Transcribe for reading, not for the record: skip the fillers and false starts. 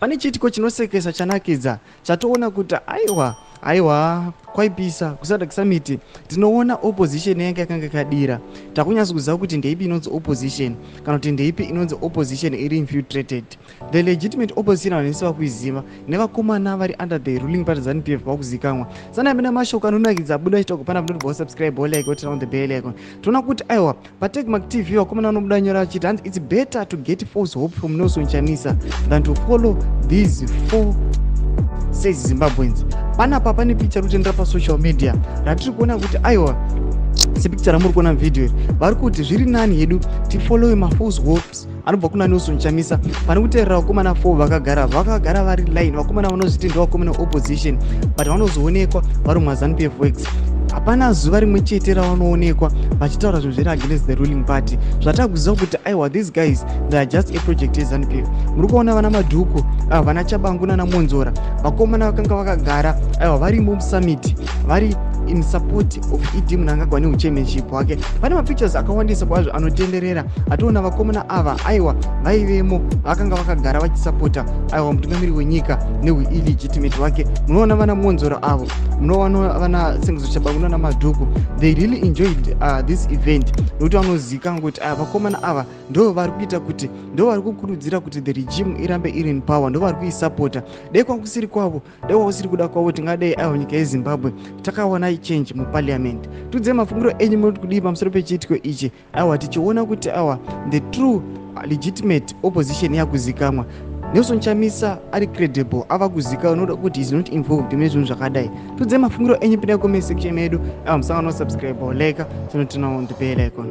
Pane chiitiko chinosekesa chanakidza chatoona kuti aiwa, aiwa, kwaipisa kuSADC Summit. Tinoona opposition yanga yakanga yakadira. Takunyatso kuziva kuti ndeipi inonzi opposition kana kuti ndeipi inonzi opposition iri infiltrated. The legitimate opposition vanhu vese vakuiziva, nevakomana vari under the ruling party ZANU PF vakuzikanwa. Sana mene mashoko anonakidza abuda achitaurwa panapa. Ndoti subscribe, like, turn on the bell icon. Toona kuti aiwa, paTechmark TV vakomana vanobuda nyora vachiti hanzi, "It's better to get false hope from Nelson Chamisa than to follow these four," says Zimbabweans. Panapa pane picha rutendera pasocial media ratiri kuona kuti aiwa, sepicture ramuri kuona muvhidhiyo iri, vari kuti zviri nani hedu tifollowe mafalse hopes anobva kuna Nelson Chamisa pane kuteerera vakomana 4 vakagara vari line. Vakomana vanozviti ndovakomana opposition, but vanozoonekwa vari mumaZANU PF works. Hapana zuva rimwe chete ravanoonekwa vachitaura zvinhu zviri against the ruling party. Zvatakuziva kuti aiwa, these guys, they are just a project yeZANU PF. Muri kuona vana Madhuku, vana Tshabangu nana Mwonzora, vakomana vakanga vakagara aiwa varimo musummit, vari in support of ED Mnangagwa neuchairmanship hwake. Pane mapictures akawandisa kwazvo anotenderera ationa vakomana ava aiwa vaivemo, vakanga vakagara vachisapota aiwa mutungamiri wenyika neuillegitimate wake. Munoona vana Mwonzora avo, munoona vana Sengezo Tshabangu nana Madhuku. They really enjoyed this event nekuti vanozikanwa kuti aya vakomana ava ndo vari kuita kuti, ndo vari kukurudzira kuti the regime irambe iri in power, ndo vari kuisapota. Dai kwakusiri kwavo, dai kwakusiri kuda kwavo, tingadai aiwa nyika yeZimbabwe takawana change muparliament. Tiudzei mafungiro enyu, munoti kudii pamusoro pechiitiko ichi? Aiwa, tichiona kuti aiwa, the true legitimate opposition yakuzikamwa. Nelson Chamisa ari credible, ava kuzikanwa noda kuti is not involved mune zvinhu zvakadai. Tiudzei mafungiro enyu, pinda comment section medu. Aiwa, musangano, subscribe, like, tinoturn on the bell icon.